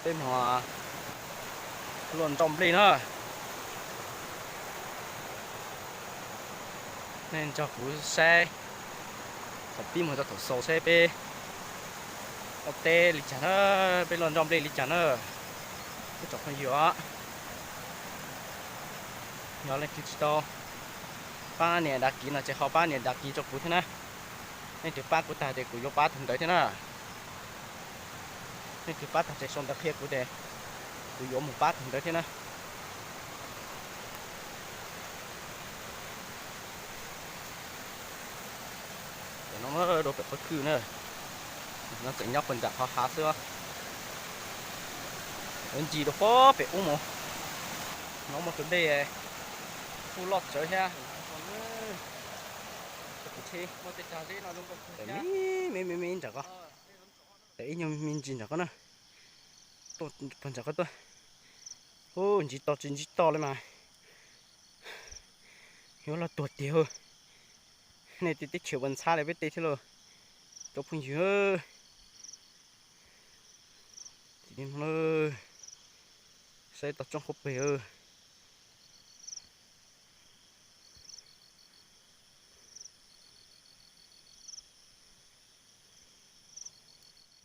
Peb mus luaj nroj nplej na. Nej nrog kuv saib thaum pib mus rau thaum xaus saib peb ua teb li cas na, peb luaj nroj nplej li cas na. Ib tsoom phooj ywg os, yog leej twg tsis tau pab nias đăng ký no ces ho pab nias đăng ký rau kuv thiab na. Leej twg pab kuv tag ces kuv yuav pab tug ntawd thiab na. Leej twg pab tag ces sau ntawv qhia kuv ces kuv yuav mus pab tug ntawd thiab na. Tam no dua pem qhov kwj na, no tseem nyob puag nram qhov hav xwb. Ntsis rau puag pem ub mus, no muaj tus dej kuj loj tsawv thiab. Me me me me ntawm ko, ib nyuag me ntsis ntawm ko na, puag nram ko tuaj. Ub, ntsib to tsis ntsib to li mas yuav loj tuag tiag. Nej tej teb chaws puas ntxhab li peb tej thiab lauj, cov phooj ywg. Saib toj roob qhuav pem.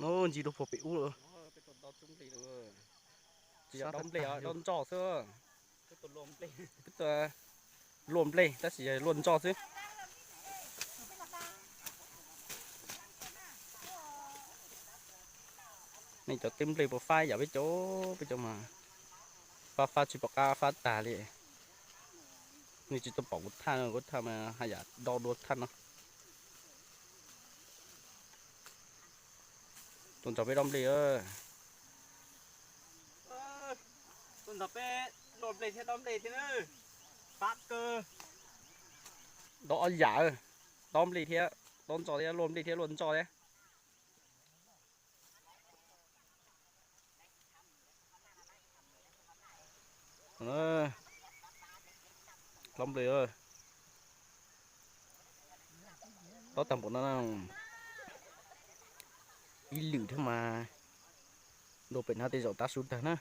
Ub, ntsib rau puag pem ub lawm. Tsis yog dob nplej, dob ntsoj xwb. Luaj nplej tab sis yog luaj ntsoj xwb. Nej cov teb nplej puas fab yam peb cov, peb cov mas fab fab tsis pom qab fab tag li. Nej tsis tau pom kuv thaj, kuv thaj mas haj yam do dua thaj no. Tuaj nrog peb dob nplej. Tuaj nrog peb luaj nplej thiab dob nplej thiab. Fab kawg. Dob ob yam, dob nplej thiab dob ntsoj thiab, luaj nplej thiab luaj ntsoj thiab. Dob nplej, dob tag npaum no, ib lwm thiab mas dua pem no tej zaum tav su tag na.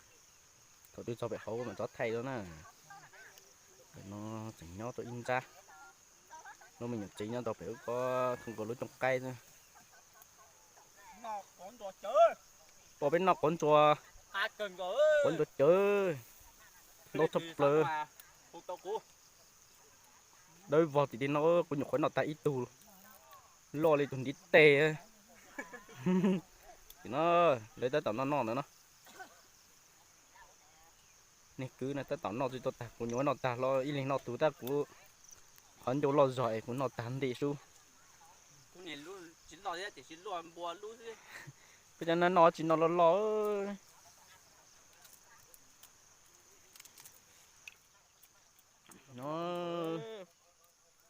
Thaum twg txog pem hauv mam rov thaij rau na. Pem no tseem nyob tau ib nrab. Lub me nyuam tsev nyob tau pem ub ko, thooj nkaus lub cooj qaib xwb. Ua peb noj quav ntsuas, quav ntsuas cawv, ntau tshaj plaws. Dawb vog tim tej no, kuv nyuam qhuav noj tag ib tug loj li tus ntiv tes. Tim no lawv tab tom noj noj ntawd no. Niag kwv no tab tom noj tsis tau tag, kuv nyuam qhuav noj tag hlo ib leeg noj tus tab kuv qhov ncauj loj zog es kuv noj tag nti sub. Peb cov no noj tsis noj loj loj. No,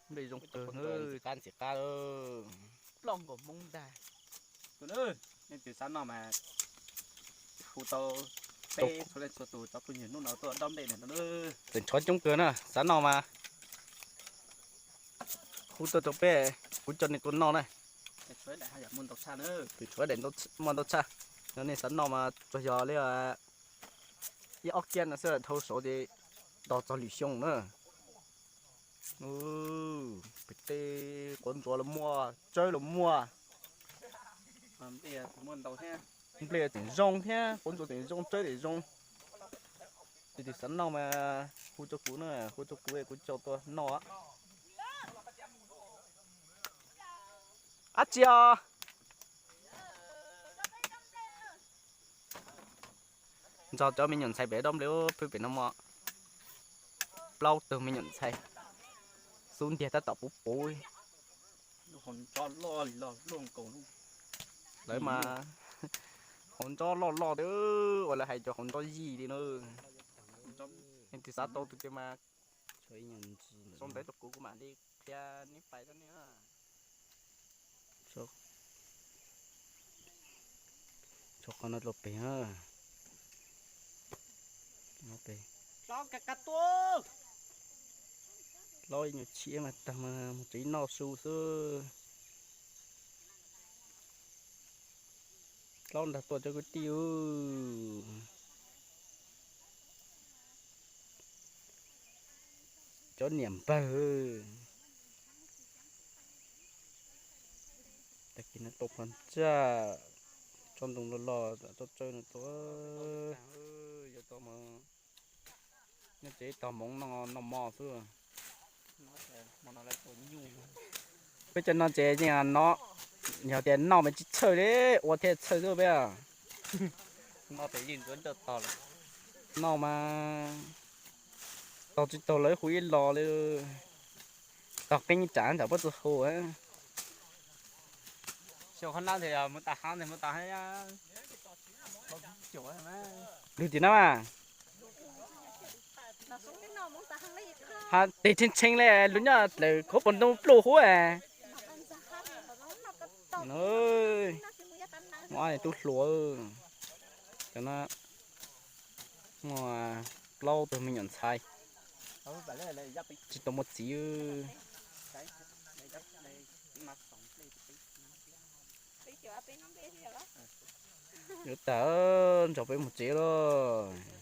nplej zoo kawg, ntxim qab ntxim qab. Ploj nkaus hmoob ntag. Nej twg xav noj mas hu tau peb txhua leej txhua tus cov phooj ywg hnub no tuaj dob nplej no. Tseem tshuav coob kawg na, xav noj mas hu tuaj rau peb, kuv coj nej tuaj noj na. Twb tshuav daim muaj ntau tshaj, yog nej xav noj mas tsuas yog li ib ob kiab no xwb dhau saud ces tos txog lwm xyoo na. Pem tej quav ntsuas los muaj, tsawb los muaj. Nplej tseem zoo thiab, quav ntsuas tseem zoo, tsawb tseem zoo. Leej twg xav noj mas hu rau kuv na, hu rau kuv es kuv coj tuaj noj. Ab tsi os. Nrog cov me nyuam ntxhais pem dob nplej, peb pem no muaj plaub tug me nyuam ntxhais, xub ntiag tab tom puv puv. Lawv mas hauv ntsob loj loj tiag, uas lawv hais cov hauv ntsob yij li na. Leej twg xav tau tus twg mas sau ntawv rau kuv, kuv mam li qhia neb pais rau nej. Tshuav qhov no dlua pem na. Hlob ib nyuag tshiab mas tag mas mus tsev noj su xwb. Plaub ntag tuaj cov kwv tij. Cov niam npawg. Tag kis no tau phom ntsaj, tsob ntoo loj loj tsob tsawb no tau. Nyob tsev tog hmoov noj mov xwb. Peb cov no ces yeej no, yog tias noj mas tsis txhawj li, ua thiaj txhawj xwb peb. Noj mas tog tsis tau lawv hu ib los li. Tog qeeb tsam ntsam pob txwv hu. Lug tim no mas. Ha tes tshee tshee li lug nyob dlawm khuv puas ntoo pluj huv. Tub hluas, cov no muaj plaub tug me nyuam ntxhais tsis tau muaj txiv. Yuav tag, nrog peb mus tsev lauj.